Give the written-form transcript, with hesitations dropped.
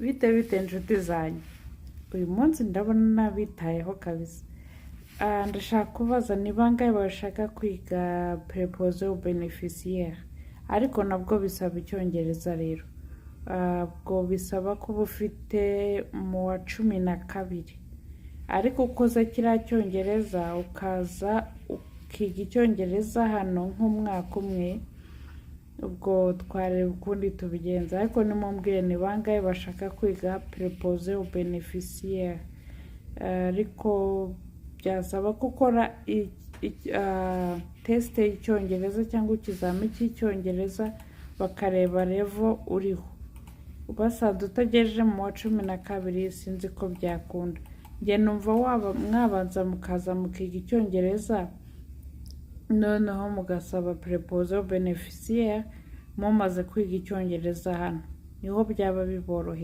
Bite bite nshuti zanjye? Uyu munsi ndabona nabitayeho kabisa. Ndashaka kubaza ni bangahe bashaka kwiga préposé aux bénéficiaires, ariko nabwo bisaba Icyongereza rero. Ubwo bisaba kuba ufite mu wa 12, ariko ukoze kiriya Cyongereza, ukaza ukiga Icyongereza hano nk'umwaka umwe, ubwo twareba ukundi tubigenza. Ariko nimumbwire ni bangahe bashaka kwiga préposé aux bénéficiaires, ariko byasaba ko ukora test y'Icyongereza cyangwa ikizami cy'Icyongereza, bakareba level uriho. Basanze utagejeje mu wa 12, sinzi ko byakunda. Njye numva waba mwabanza mukaza mukiga Icyongereza, noneho mugasaba préposé aux bénéficiaires mumaze kwiga Icyongereza hano, niho byaba biboroheye.